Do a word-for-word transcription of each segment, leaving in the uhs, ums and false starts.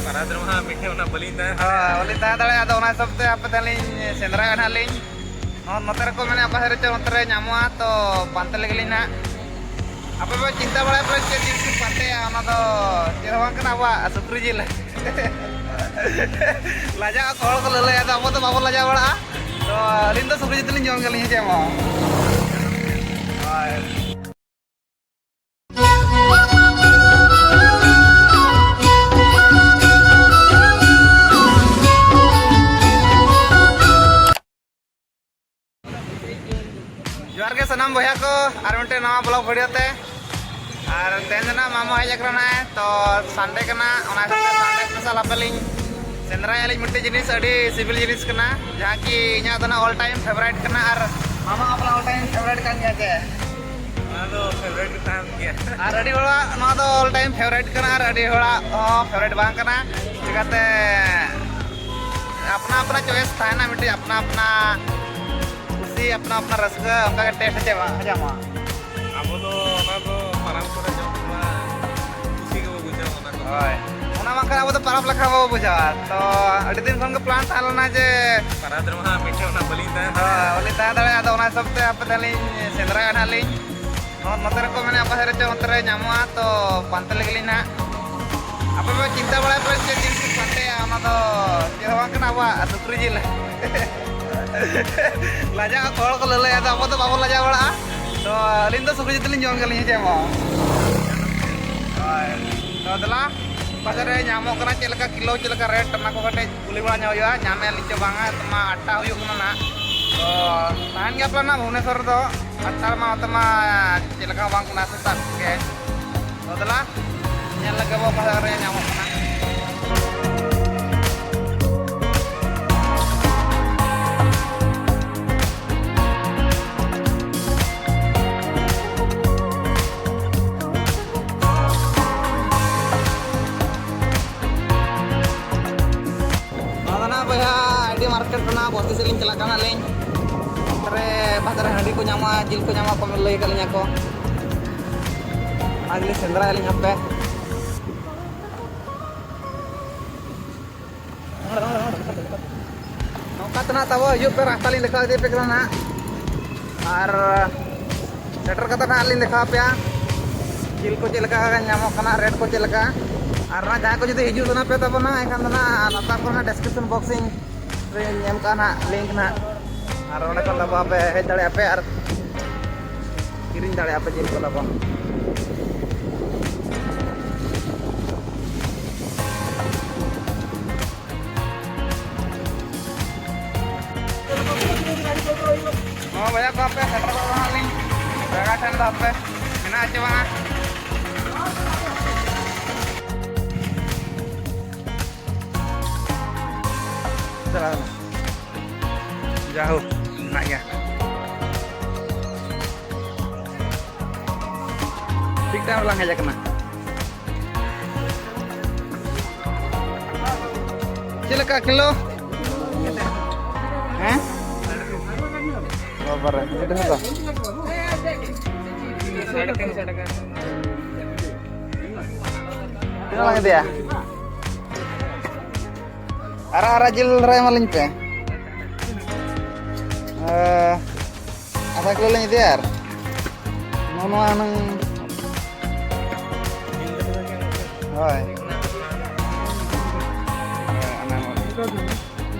ᱯᱟᱨᱟᱫᱽ ᱨᱮᱢᱟ ᱢᱤᱫᱴᱷᱮᱱ ᱚᱱᱟ ᱵᱟᱹᱞᱤᱧ ᱛᱟᱦᱮᱸ ᱦᱳᱭ, ᱵᱟᱹᱞᱤᱧ ᱛᱟᱦᱮᱸ ᱫᱟᱲᱮᱭᱟᱜᱼᱟ᱾ ᱟᱫᱚ ᱚᱱᱟ ᱦᱤᱥᱟᱹᱵ ᱛᱮ ᱦᱟᱯᱮ ᱛᱟᱦᱞᱮ ᱞᱤᱧ ᱥᱮᱸᱫᱽᱨᱟᱭᱟ ᱱᱟᱦᱟᱜ ᱞᱤᱧ᱾ ᱱᱚ-, ᱱᱚᱛᱮ ᱨᱮᱠᱚ ᱢᱮᱱᱟ ᱚᱠᱟ ᱥᱮᱫ ᱨᱮᱪᱚ ᱱᱚᱛᱮ ᱨᱮ ᱧᱟᱢᱚᱜᱼᱟ, ᱛᱚ ᱯᱟᱱᱛᱮ ᱞᱮᱜᱮ ᱞᱤᱧ ᱱᱟᱦᱟᱜ᱾ ᱟᱯᱮ ᱯᱮ ᱪᱤᱱᱛᱟᱹ ᱵᱟᱲᱟᱭᱟ ᱯᱟᱞᱮ ᱪᱮᱫ ᱡᱤᱞ ᱯᱮ ᱯᱟᱱᱛᱮᱭᱟ, ᱚᱱᱟ ᱫᱚ ᱪᱮᱫ ᱦᱚᱸ ᱵᱟᱝ ᱠᱟᱱᱟ, ᱟᱵᱚᱣᱟᱜ ᱥᱩᱠᱨᱤ ᱡᱤᱞ᱾ ᱞᱟᱡᱟᱜ ᱟᱠᱚ ᱦᱚᱲ ᱠᱚ ᱞᱟᱹᱞᱟᱹᱭᱟ, ᱟᱫᱚ ᱟᱵᱚ ᱫᱚ ᱵᱟᱵᱚ ᱞᱟᱡᱟᱣ ᱵᱟᱲᱟᱜᱼᱟ᱾ ᱛᱚ ᱟᱹᱞᱤᱧ ᱫᱚ ᱥᱩᱠᱨᱤ ᱡᱤᱞ ᱞᱤᱧ ᱡᱚᱢ ᱜᱮᱭᱟᱞᱤᱧ, ᱦᱮᱸ ᱪᱮ ᱢᱟ? ᱦᱳᱭ᱾ ᱡᱚᱦᱟᱨ ᱜᱮ ᱥᱟᱱᱟᱢ ᱵᱚᱭᱦᱟ ᱠᱚ, ᱟᱨ ᱢᱤᱫᱴᱮᱱ ᱱᱟᱣᱟ vlog video ᱛᱮ᱾ ᱟᱨ ᱛᱮᱦᱮᱧ ᱫᱚ ᱱᱟᱜ ᱢᱟᱢᱚ ᱦᱮᱡ ᱟᱠᱟᱱᱟᱭ, ᱛᱚ Sunday ᱠᱟᱱᱟ, ᱚᱱᱟ ᱠᱷᱟᱹᱛᱤᱨ Sunday special ᱟᱯᱮ ᱞᱤᱧ ᱥᱮᱸᱫᱽᱨᱟᱭᱟ ᱞᱤᱧ ᱢᱤᱫᱴᱮᱡ ᱡᱤᱱᱤᱥ, ᱟᱹᱰᱤ ᱥᱤᱵᱤᱞ ᱡᱤᱱᱤᱥ ᱠᱟᱱᱟ, ᱡᱟᱦᱟᱸ ᱠᱤ ᱤᱧᱟᱹᱜ ᱫᱚ ᱱᱟᱜ all time favourite ᱠᱟᱱᱟ᱾ ᱟᱨ ᱢᱟᱢᱟ ᱟᱯᱱᱟ all time favourite ᱠᱟᱱ ᱜᱮᱭᱟ ᱪᱮ? ᱚᱱᱟ ᱫᱚ favourite ᱜᱮ ᱛᱟᱦᱮᱱ ᱜᱮᱭᱟ᱾ ᱟᱨ ᱟᱹᱰᱤ ᱦᱚᱲᱟᱜ ᱱᱚᱣᱟ ᱫᱚ all time favourite ᱠᱟᱱᱟ, ᱟᱨ ᱟᱹᱰᱤ ᱦᱚᱲᱟᱜ ᱦᱚᱸ favourite ᱵᱟᱝ ᱠᱟᱱᱟ᱾ ᱪᱤᱠᱟᱹᱛᱮ ᱟᱯᱱᱟ ᱟᱯᱱᱟ choice ᱛᱟᱦᱮᱱᱟ, ᱢᱤᱫᱴᱤᱡ ᱟᱯᱱᱟ ᱟᱯᱱᱟ ᱠᱩᱥᱤ, ᱟᱯᱱᱟ ᱟᱯᱱᱟ ᱨᱟᱹᱥᱠᱟᱹ, ᱚᱱᱠᱟ ᱜᱮ taste ᱦᱮᱸ ᱪᱮ ᱵᱟᱝ, ᱦᱮᱸ ᱪᱮ ᱢᱟ? ᱟᱵᱚ ᱫᱚ ᱚᱱᱟ ᱫᱚ ᱯᱟᱨᱟᱵᱽ ᱠᱚᱨᱮ ᱡᱚᱢ ᱢᱟ ᱠᱩᱥᱤ ᱜᱮᱵᱚ ᱵᱩᱡᱷᱟᱹᱣᱟ ᱚᱱᱟ ᱠᱚ᱾ ᱦᱳᱭ, ᱚᱱᱟ ᱵᱟᱝᱠᱷᱟᱱ ᱟᱵᱚ ᱫᱚ ᱯᱟᱨᱟᱵᱽ ᱞᱮᱠᱟ ᱵᱟᱵᱚ ᱵᱩᱡᱷᱟᱹᱣᱟ᱾ ᱛᱚ ᱟᱹᱰᱤ ᱫᱤᱱ ᱠᱷᱚᱱ ᱜᱮ plan ᱛᱟᱦᱮᱸ ᱞᱮᱱᱟ ᱡᱮ ᱯᱟᱨᱟᱵᱽ ᱨᱮᱢᱟ ᱢᱤᱫᱴᱷᱮᱱ ᱚᱱᱟ ᱵᱟᱹᱞᱤᱧ ᱛᱟᱦᱮᱸ ᱦᱳᱭ, ᱫᱟᱲᱮᱭᱟᱜᱼᱟ᱾ ᱵᱟᱹᱞᱤᱧ ᱛᱟᱦᱮᱸ ᱫᱟᱲᱮᱭᱟᱜᱼᱟ, ᱟᱫᱚ ᱚᱱᱟ ᱦᱤᱥᱟᱹᱵ ᱛᱮ ᱟᱯᱮ ᱛᱟᱦᱞᱮ ᱞᱤᱧ ᱥᱮᱸᱫᱽᱨᱟᱭᱟ ᱱᱟᱦᱟᱜ ᱞᱤᱧ᱾ ᱱᱚ-, ᱱᱚᱛᱮ ᱨᱮᱠᱚ ᱢᱮᱱᱟ ᱚᱠᱟ ᱥᱮᱫ ᱨᱮᱪᱚ ᱚᱱᱛᱮ ᱨᱮ ᱧᱟᱢᱚᱜᱼᱟ, ᱛᱚ ᱯᱟᱱᱛᱮ ᱞᱮᱜᱮ ᱞᱤᱧ ᱱᱟᱦᱟᱜ᱾ ᱟᱯᱮ ᱯᱮ ᱪᱤᱱᱛᱟᱹ ᱵᱟᱲᱟᱭᱟ ᱯᱟᱞᱮ ᱪᱮᱫ ᱡᱤᱞ ᱯᱮ ᱯᱟᱱᱛᱮᱭᱟ, ᱚᱱᱟ ᱫᱚ ᱪᱮᱫ ᱦᱚᱸ ᱵᱟᱝ ᱠᱟᱱᱟ, ᱟᱵᱚᱣᱟᱜ ᱥᱩᱠᱨᱤ ᱡᱤᱞ᱾ ᱞᱟᱡᱟᱜ ᱟᱠᱚ ᱦᱚᱲ ᱠᱚ ᱞᱟᱹᱞᱟᱹᱭᱟ, ᱟᱫᱚ ᱟᱵᱚ ᱫᱚ ᱵᱟᱵᱚ ᱞᱟᱡᱟᱣ ᱵᱟᱲᱟᱜᱼᱟ᱾ ᱛᱚ ᱟᱹᱞᱤᱧ ᱫᱚ ᱥᱩᱠᱨᱤ ᱡᱤᱞ ᱞᱤᱧ ᱡᱚᱢ ᱜᱮᱭᱟᱞᱤᱧ, ᱦᱮᱸ ᱪᱮ ᱢᱟ? ᱦᱳᱭ᱾ ᱛᱚ ᱫᱮᱞᱟ, ᱵᱟᱡᱟᱨ ᱨᱮ ᱧᱟᱢᱚᱜ ᱠᱟᱱᱟ ᱪᱮᱫ ᱞᱮᱠᱟ ᱠᱤᱞᱳ, ᱪᱮᱫ ᱞᱮᱠᱟ rate, ᱚᱱᱟ ᱠᱚ ᱠᱟᱹᱴᱤᱡ ᱠᱩᱞᱤ ᱵᱟᱲᱟ ᱧᱚᱜ ᱦᱩᱭᱩᱜᱼᱟ, ᱧᱟᱢᱮᱫ ᱞᱤᱧ ᱪᱚ ᱵᱟᱝᱟ᱾ ᱛᱚ ᱢᱟ ᱟᱴᱴᱟ ᱦᱩᱭᱩᱜ ᱠᱟᱱᱟ ᱱᱟᱦᱟᱜ᱾ ᱛᱚ ᱛᱟᱦᱮᱱ ᱜᱮᱭᱟ ᱯᱮ ᱱᱟᱦᱟᱜ ᱵᱷᱩᱵᱽᱱᱮᱥᱚᱨ ᱨᱮᱫᱚ, ᱟᱴᱴᱟ ᱨᱮᱢᱟ ᱱᱚᱛᱮ ᱢᱟ ᱪᱮᱫ ᱞᱮᱠᱟ ᱦᱚᱸ ᱵᱟᱝ ᱠᱟᱱᱟ, ᱥᱮᱛᱟᱜ ᱜᱮ᱾ ᱛᱚ ᱫᱮᱞᱟ, ᱧᱮᱞ ᱞᱮᱜᱮ ᱵᱚ ᱚᱠᱟ ᱨᱮ ᱧᱟᱢᱚᱜ ᱠᱟᱱᱟ᱾ ᱱᱚᱣᱟ ᱫᱚ ᱱᱟᱦᱟᱜ ᱵᱚᱭᱦᱟ ᱟᱭᱰᱤ ᱢᱟᱨᱠᱮᱴ ᱠᱟᱱᱟ, ᱵᱚᱥᱛᱤ ᱥᱮᱫ ᱞᱤᱧ ᱪᱟᱞᱟᱜ ᱠᱟᱱᱟ ᱞᱤᱧ᱾ ᱚᱱᱛᱮ ᱨᱮ ᱵᱟᱡᱟᱨ ᱨᱮ ᱦᱟᱺᱰᱤ ᱠᱚ ᱧᱟᱢᱚᱜᱼᱟ, ᱡᱤᱞ ᱠᱚ ᱧᱟᱢᱚᱜᱼᱟ ᱠᱚ ᱞᱟᱹᱭ ᱟᱠᱟᱫ ᱞᱤᱧᱟ ᱠᱚ᱾ ᱚᱱᱟ ᱜᱮᱞᱤᱧ ᱥᱮᱸᱫᱽᱨᱟᱭᱟᱞᱤᱧ ᱦᱟᱯᱮ᱾ ᱛᱮᱱᱟᱜ ᱛᱟᱵᱚ ᱦᱤᱡᱩᱜ ᱯᱮ, ᱨᱟᱥᱛᱟ ᱞᱤᱧ ᱫᱮᱠᱷᱟᱣ ᱤᱫᱤ ᱯᱮ ᱠᱟᱱᱟ ᱱᱟᱦᱟᱜ᱾ ᱟᱨ ᱥᱮᱴᱮᱨ ᱠᱟᱛᱮ ᱱᱟᱦᱟᱜ ᱞᱤᱧ ᱫᱮᱠᱷᱟᱣ ᱟᱯᱮᱭᱟ ᱡᱤᱞ ᱠᱚ ᱪᱮᱫ ᱞᱮᱠᱟ ᱧᱟᱢᱚᱜ ᱠᱟᱱᱟ, ᱨᱮᱴ ᱠᱚ ᱪᱮᱫ ᱞᱮᱠᱟ᱾ ᱟᱨ ᱱᱟᱦᱟᱜ ᱡᱟᱦᱟᱸᱭ ᱠᱚ ᱡᱩᱫᱤ ᱦᱤᱡᱩᱜ ᱥᱟᱱᱟ ᱯᱮ ᱛᱟᱵᱚᱱᱟ, ᱮᱱᱠᱷᱟᱱ ᱫᱚ ᱱᱟᱦᱟᱜ ᱞᱟᱛᱟᱨ ᱠᱚᱨᱮ ᱱᱟᱦᱟᱜ ᱰᱤᱥᱠᱨᱤᱯᱥᱚᱱ ᱵᱚᱠᱥ ᱤᱧ ᱨᱮᱧ ᱮᱢ ᱠᱟᱜᱼᱟ ᱱᱟᱦᱟᱜ ᱞᱤᱝᱠ ᱱᱟᱦᱟᱜ᱾ ᱟᱨ ᱚᱸᱰᱮ ᱠᱷᱚᱱ ᱫᱚ ᱟᱯᱮ ᱦᱮᱡ ᱫᱟᱲᱮᱭᱟᱜᱼᱟ ᱯᱮ ᱟᱨ ᱠᱤᱨᱤᱧ ᱫᱟᱲᱮᱭᱟᱜᱼᱟ ᱯᱮ ᱡᱤᱞ ᱠᱚ ᱛᱟᱵᱚᱱ᱾ ᱦᱚᱸ ᱵᱚᱭᱦᱟ ᱠᱚ, ᱟᱯᱮ ᱥᱮᱴᱮᱨᱚᱜ ᱨᱮᱦᱚᱸ ᱞᱤᱧ ᱡᱟᱭᱜᱟ ᱴᱷᱮᱱ ᱫᱚ ᱟᱯᱮ ᱢᱮᱱᱟᱜᱼᱟ ᱪᱮ ᱵᱟᱝᱟ? ᱪᱟᱞᱟᱣ ᱮᱱᱟ᱾ ᱡᱟᱭᱦᱳᱠ, ᱢᱮᱱᱟᱜ ᱜᱮᱭᱟ᱾ ᱴᱷᱤᱠ ᱴᱟᱭᱤᱢ ᱨᱮᱞᱟᱝ ᱦᱮᱡ ᱟᱠᱟᱱᱟ᱾ ᱪᱮᱫ ᱞᱮᱠᱟ ᱠᱤᱞᱳ? ᱦᱮᱸ? ᱵᱟᱵᱟᱨᱮ, ᱟᱹᱰᱤ ᱰᱷᱮᱨ ᱫᱚ᱾ ᱛᱤᱱᱟᱹᱜ ᱞᱟᱝ ᱤᱫᱤᱭᱟ? ᱟᱨᱟᱜ ᱟᱨᱟᱜ ᱡᱤᱞ ᱫᱷᱟᱨᱟ ᱮᱢᱟᱞᱤᱧ ᱯᱮ᱾ ᱮᱸ, ᱟᱫᱷᱟ ᱠᱤᱞᱳ ᱞᱤᱧ ᱤᱫᱤᱭᱟ ᱟᱨ ᱱᱚᱜᱼᱚ ᱱᱚᱣᱟ ᱦᱩᱱᱟᱹᱝ᱾ ᱦᱳᱭ᱾ ᱦᱳᱭ, ᱚᱱᱟ ᱦᱚᱸ᱾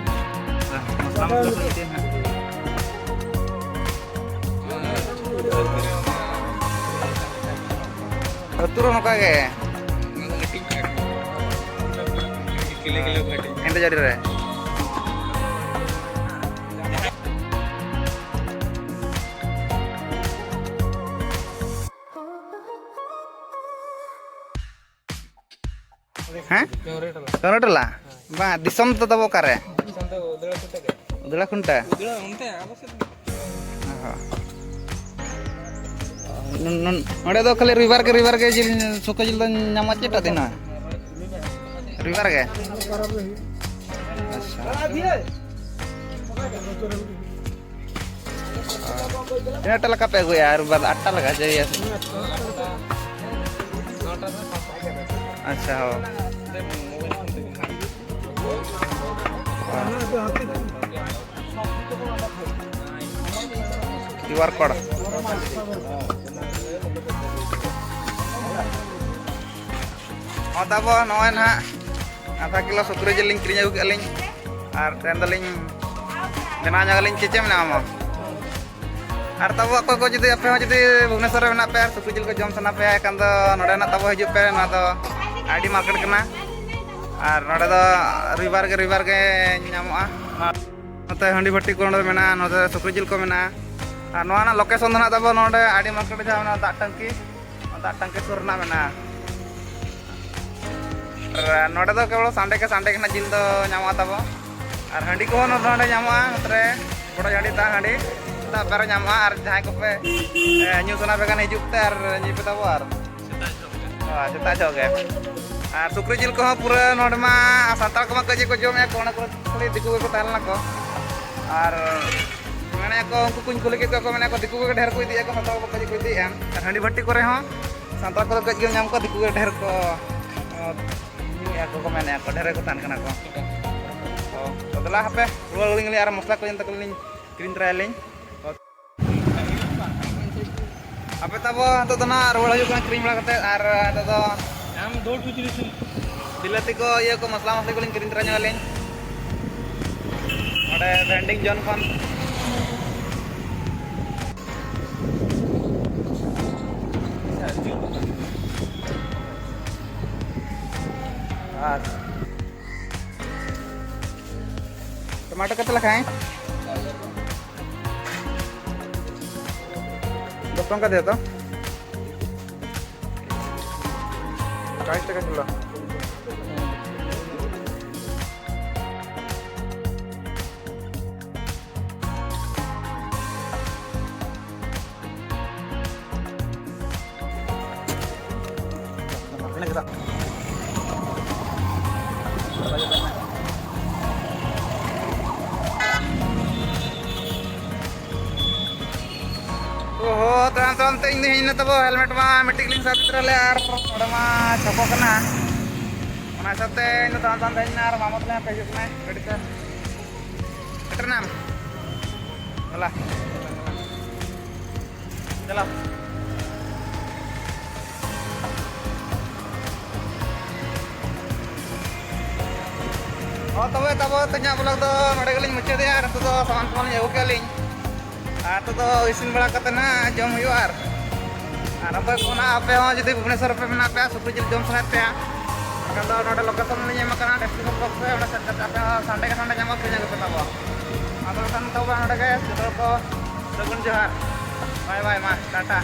ᱢᱚᱥᱞᱟ ᱢᱚᱥᱞᱟ ᱠᱚ ᱤᱫᱤᱭᱟ ᱦᱟᱸᱜ᱾ ᱟᱹᱛᱩ ᱨᱮ ᱱᱚᱝᱠᱟ ᱜᱮ᱾ ᱠᱤᱞᱳ ᱠᱤᱞᱳ ᱠᱟᱹᱴᱤᱡ᱾ ᱮᱱᱰᱮ ᱡᱟᱹᱨᱤ ᱨᱮ᱾ ᱦᱮᱸ? ᱪᱚᱱᱨᱤ ᱴᱚᱞᱟ᱾ ᱵᱟᱝ, ᱫᱤᱥᱚᱢ ᱫᱚ ᱛᱟᱵᱚ ᱚᱠᱟᱨᱮ? ᱫᱤᱥᱚᱢ ᱫᱚ ᱩᱫᱽᱲᱟ ᱠᱷᱩᱱᱴᱟᱹ ᱜᱮ᱾ ᱩᱫᱽᱲᱟ ᱠᱷᱩᱱᱴᱟᱹ? ᱩᱫᱽᱲᱟ ᱚᱱᱛᱮ ᱟᱵᱚ ᱥᱮᱫ ᱫᱚ᱾ ᱚ ᱦᱚᱸ᱾ ᱱᱚ-, ᱱᱚ-, ᱱᱚᱰᱮ ᱫᱚ ᱠᱷᱟᱹᱞᱤ ᱨᱚᱵᱤᱵᱟᱨ ᱜᱮ, ᱨᱚᱵᱤᱵᱟᱨ ᱜᱮ ᱡᱤᱞ, ᱥᱩᱠᱨᱤ ᱡᱤᱞ ᱫᱚ ᱧᱟᱢᱚᱜᱼᱟ ᱪᱮ ᱮᱴᱟᱜ ᱫᱤᱱ ᱦᱚᱸ? ᱨᱚᱵᱤᱵᱟᱨ ᱜᱮ? ᱟᱪᱪᱷᱟ᱾ ᱛᱤᱱᱟᱹᱜ ᱴᱟ ᱞᱮᱠᱟ ᱯᱮ ᱟᱹᱜᱩᱭᱟ? ᱟᱨ ᱵᱟᱫ ᱟᱴᱴᱟ ᱞᱮᱠᱟ ᱡᱮ ᱤᱭᱟᱹ? ᱟᱪᱪᱷᱟ, ᱦᱳᱭ᱾ ᱦᱳᱭ᱾ ᱠᱳᱰ᱾ ᱦᱚᱸ, ᱛᱟᱵᱚ ᱱᱚᱜᱼᱚᱭ ᱱᱟᱦᱟᱜ ᱟᱫᱷᱟ ᱠᱤᱞᱳ ᱥᱩᱠᱨᱤ ᱡᱤᱞ ᱞᱤᱧ ᱠᱤᱨᱤᱧ ᱟᱹᱜᱩ ᱠᱮᱫᱼᱟ ᱞᱤᱧ, ᱟᱨ ᱛᱮᱦᱮᱧ ᱫᱚᱞᱤᱧ ᱵᱮᱱᱟᱣ ᱧᱚᱜ ᱟᱹᱞᱤᱧ᱾ ᱪᱮᱫ ᱪᱮᱫ ᱢᱮᱱᱟᱜᱼᱟ ᱢᱟ? ᱟᱨ ᱛᱟᱵᱚ ᱚᱠᱚᱭ ᱠᱚ ᱡᱩᱫᱤ, ᱟᱯᱮ ᱦᱚᱸ ᱡᱩᱫᱤ ᱵᱷᱩᱵᱽᱱᱮᱥᱚᱨ ᱨᱮ ᱢᱮᱱᱟᱜ ᱯᱮᱭᱟ ᱟᱨ ᱥᱩᱠᱨᱤ ᱡᱤᱞ ᱠᱚ ᱡᱚᱢ ᱥᱟᱱᱟ ᱯᱮᱭᱟ, ᱮᱱᱠᱷᱟᱱ ᱫᱚ ᱱᱚᱰᱮ ᱱᱟᱜ ᱛᱟᱵᱚ ᱦᱤᱡᱩᱜ ᱯᱮ᱾ ᱱᱚᱣᱟ ᱫᱚ ᱟᱭᱰᱤ ᱢᱟᱨᱠᱮᱴ ᱠᱟᱱᱟ, ᱟᱨ ᱱᱚᱰᱮ ᱫᱚ ᱨᱚᱵᱤᱵᱟᱨ ᱜᱮ, ᱨᱚᱵᱤᱵᱟᱨ ᱜᱮ ᱧᱟᱢᱚᱜᱼᱟ᱾ ᱱᱚᱛᱮ ᱦᱟᱺᱰᱤ ᱵᱷᱟᱹᱴᱤ ᱠᱚ ᱱᱚᱰᱮ ᱢᱮᱱᱟᱜᱼᱟ, ᱱᱚᱛᱮ ᱥᱩᱠᱨᱤ ᱡᱤᱞ ᱠᱚ ᱢᱮᱱᱟᱜᱼᱟ᱾ ᱟᱨ ᱱᱚᱣᱟ ᱨᱮᱱᱟᱜ ᱞᱳᱠᱮᱥᱚᱱ ᱫᱚ ᱱᱟᱜ ᱛᱟᱵᱚ ᱱᱚᱰᱮ ᱟᱭᱰᱤ ᱢᱟᱨᱠᱮᱴ, ᱡᱟᱦᱟᱸ ᱚᱱᱟ ᱫᱟᱜ ᱴᱟᱝᱠᱤ, ᱫᱟᱜ ᱴᱟᱝᱠᱤ ᱥᱩᱨ ᱨᱮᱱᱟᱜ ᱢᱮᱱᱟᱜᱼᱟ᱾ ᱟᱨ ᱱᱚᱰᱮ ᱫᱚ ᱠᱮᱵᱚᱞ ᱥᱟᱱᱰᱮ ᱠᱮ ᱥᱟᱱᱰᱮ ᱜᱮ ᱱᱟᱜ ᱡᱤᱞ ᱫᱚ ᱧᱟᱢᱚᱜᱼᱟ ᱛᱟᱵᱚ᱾ ᱟᱨ ᱦᱟᱺᱰᱤ ᱠᱚᱦᱚᱸ ᱱᱚᱰᱮ, ᱱᱚᱰᱮ ᱧᱟᱢᱚᱜᱼᱟ, ᱱᱚᱛᱮ ᱨᱮ ᱵᱚᱰᱚᱡ ᱦᱟᱺᱰᱤ, ᱫᱟᱜ ᱦᱟᱺᱰᱤ, ᱫᱟᱜ ᱯᱮᱨᱮ ᱧᱟᱢᱚᱜᱼᱟ᱾ ᱟᱨ ᱡᱟᱦᱟᱸᱭ ᱠᱚᱯᱮ, ᱮ, ᱧᱩ ᱥᱟᱱᱟ ᱯᱮ ᱠᱷᱟᱱ ᱦᱤᱡᱩᱜ ᱯᱮ ᱟᱨ ᱧᱩᱭ ᱯᱮ ᱛᱟᱵᱚ᱾ ᱟᱨ ᱦᱳᱭ, ᱥᱮᱛᱟᱜ ᱡᱚᱦᱚᱜ ᱜᱮ᱾ ᱟᱨ ᱥᱩᱠᱨᱤ ᱡᱤᱞ ᱠᱚᱦᱚᱸ ᱯᱩᱨᱟᱹ ᱱᱚᱰᱮ ᱢᱟ ᱥᱟᱱᱛᱟᱲ ᱠᱚᱢᱟ ᱠᱟᱹᱡ ᱠᱚ ᱡᱚᱢᱮᱫᱼᱟ ᱠᱚ, ᱚᱱᱟ ᱠᱚᱨᱮ ᱠᱷᱟᱹᱞᱤ ᱫᱤᱠᱩ ᱜᱮᱠᱚ ᱛᱟᱦᱮᱸ ᱞᱮᱱᱟ ᱠᱚ᱾ ᱟᱨ ᱢᱮᱱᱮᱫᱼᱟ ᱠᱚ, ᱩᱱᱠᱩ ᱠᱚᱧ ᱠᱩᱞᱤ ᱠᱮᱫ ᱠᱚᱣᱟ ᱠᱚ, ᱢᱮᱱᱮᱫᱼᱟ ᱠᱚ ᱫᱤᱠᱩ ᱜᱮ ᱰᱷᱮᱨ ᱠᱚ ᱤᱫᱤᱭᱮᱫᱼᱟ ᱠᱚ, ᱥᱟᱱᱛᱟᱲ ᱠᱚ ᱠᱟᱹᱡ ᱠᱚ ᱤᱫᱤᱭᱮᱫᱼᱟ᱾ ᱟᱨ ᱦᱟᱺᱰᱤ ᱵᱷᱟᱹᱴᱤ ᱠᱚᱨᱮ ᱦᱚᱸ ᱥᱟᱱᱛᱟᱲ ᱠᱚᱫᱚ ᱠᱟᱹᱡ ᱜᱮᱢ ᱧᱟᱢ ᱠᱚᱣᱟ, ᱫᱤᱠᱩ ᱜᱮ ᱰᱷᱮᱨ ᱠᱚ, ᱚ, ᱧᱩᱭᱮᱫᱼᱟ ᱠᱚ, ᱠᱚ ᱢᱮᱱᱮᱫᱼᱟ ᱠᱚ, ᱰᱷᱮᱨ ᱜᱮᱠᱚ ᱛᱟᱦᱮᱱ ᱠᱟᱱᱟ ᱠᱚ᱾ ᱚ, ᱛᱚ ᱫᱮᱞᱟ ᱦᱟᱯᱮ, ᱨᱩᱣᱟᱹᱲ ᱟᱹᱞᱤᱧ ᱟᱨ ᱢᱚᱥᱞᱟ ᱠᱚ ᱮᱱᱛᱮ ᱠᱚᱞᱤᱧ ᱠᱤᱨᱤᱧ ᱛᱚᱨᱟᱭᱟᱞᱤᱧ᱾ ᱟᱯᱮ ᱛᱟᱵᱚ ᱱᱤᱛᱚᱜ ᱫᱚ ᱱᱟᱦᱟᱜ ᱨᱩᱣᱟᱹᱲ ᱦᱩᱭᱩᱜ ᱠᱟᱱᱟ ᱠᱤᱨᱤᱧ ᱵᱟᱲᱟ ᱠᱟᱛᱮᱫ, ᱟᱨ ᱱᱤᱛᱚᱜ ᱫᱚ ᱟᱢ ᱫᱚ ᱩᱛᱩ ᱡᱤᱱᱤᱥ ᱮᱢ ᱵᱤᱞᱟᱹᱛᱤ ᱠᱚ, ᱤᱭᱟᱹ ᱠᱚ, ᱢᱚᱥᱞᱟ ᱢᱚᱥᱞᱤ ᱠᱚᱞᱤᱧ ᱠᱤᱨᱤᱧ ᱛᱚᱨᱟ ᱧᱚᱜ ᱟᱹᱞᱤᱧ ᱱᱚᱰᱮ ᱵᱷᱮᱱᱰᱤᱝ ᱡᱳᱱ ᱠᱷᱚᱱ᱾ ᱟᱨ ᱴᱚᱢᱟᱴᱳ ᱠᱟᱛᱮ ᱞᱮᱠᱷᱟᱭ? ᱫᱚᱥ ᱴᱟᱠᱟ ᱫᱤᱭᱟ ᱛᱚ, ᱪᱟᱞᱤᱥ ᱴᱟᱠᱟ ᱠᱤᱞᱳ᱾ ᱳᱦᱳ, ᱛᱟᱲᱟᱢ ᱛᱟᱲᱟᱢ ᱛᱮ ᱤᱧ ᱫᱚ ᱦᱮᱡ ᱮᱱᱟ ᱛᱟᱵᱚ, ᱦᱮᱞᱢᱮᱴ ᱢᱟ ᱢᱤᱫᱴᱤᱡ ᱞᱤᱧ ᱥᱟᱵ ᱛᱚᱨᱟ ᱞᱮᱫ, ᱟᱨ ᱱᱚᱰᱮ ᱢᱟ ᱪᱷᱚᱠᱚ ᱠᱟᱱᱟ, ᱚᱱᱟ ᱦᱤᱥᱟᱹᱵ ᱛᱮ ᱤᱧ ᱫᱚ ᱛᱟᱲᱟᱢ ᱛᱟᱲᱟᱢ ᱛᱮ ᱦᱮᱡ ᱮᱱᱟ, ᱟᱨ ᱢᱟᱢᱚ ᱛᱟᱞᱮ ᱦᱟᱯᱮ ᱦᱤᱡᱩᱜ ᱠᱟᱱᱟᱭ ᱜᱟᱹᱰᱤ ᱛᱮ᱾ ᱥᱮᱴᱮᱨ ᱮᱱᱟᱢ? ᱦᱚᱞᱟ᱾ ᱪᱟᱞᱟᱣ᱾ ᱦᱚᱸ, ᱛᱚᱵᱮ ᱛᱟᱵᱚ ᱛᱮᱦᱮᱧᱟᱜ vlog ᱫᱚ ᱱᱚᱰᱮ ᱜᱮᱞᱤᱧ ᱢᱩᱪᱟᱹᱫᱮᱜᱼᱟ᱾ ᱟᱨ ᱱᱤᱛᱚᱜ ᱫᱚ ᱥᱟᱢᱟᱱ ᱠᱚᱦᱚᱸ ᱞᱤᱧ ᱟᱹᱜᱩ ᱠᱮᱜᱼᱟ ᱞᱤᱧ᱾ ᱟᱨ ᱱᱤᱛᱚᱜ ᱫᱚ ᱤᱥᱤᱱ ᱵᱟᱲᱟ ᱠᱟᱛᱮ ᱱᱟᱦᱟᱜ ᱡᱚᱢ ᱦᱩᱭᱩᱜᱼᱟ᱾ ᱟᱨ, ᱟᱨ ᱚᱠᱚᱭ ᱠᱚ ᱱᱟᱦᱟᱜ ᱟᱯᱮ ᱦᱚᱸ ᱡᱩᱫᱤ ᱵᱷᱩᱵᱽᱱᱮᱥᱚᱨ ᱨᱮᱯᱮ ᱢᱮᱱᱟᱜ ᱯᱮᱭᱟ, ᱥᱩᱠᱨᱤ ᱡᱤᱞ ᱡᱚᱢ ᱥᱟᱱᱟᱭᱮᱫ ᱯᱮᱭᱟ, ᱮᱱᱠᱷᱟᱱ ᱫᱚ ᱱᱚᱰᱮ location ᱞᱤᱧ ᱮᱢ ᱟᱠᱟᱱᱟ description box ᱨᱮ, ᱚᱸᱰᱮ ᱥᱮᱱ ᱠᱟᱛᱮ ᱟᱯᱮ ᱦᱚᱸ Sunday ᱠᱮ Sunday ᱧᱟᱢᱚᱜ ᱠᱤᱨᱤᱧ ᱟᱹᱜᱩ ᱯᱮ ᱛᱟᱵᱚ᱾ ᱟᱫᱚ ᱮᱱᱠᱷᱟᱱ ᱱᱤᱛᱚᱜ ᱫᱚ ᱱᱚᱰᱮ ᱜᱮ ᱡᱚᱛᱚ ᱦᱚᱲ ᱠᱚ ᱥᱟᱹᱜᱩᱱ ᱡᱚᱦᱟᱨ᱾ Bye bye, ᱢᱟ, ᱴᱟᱴᱟ᱾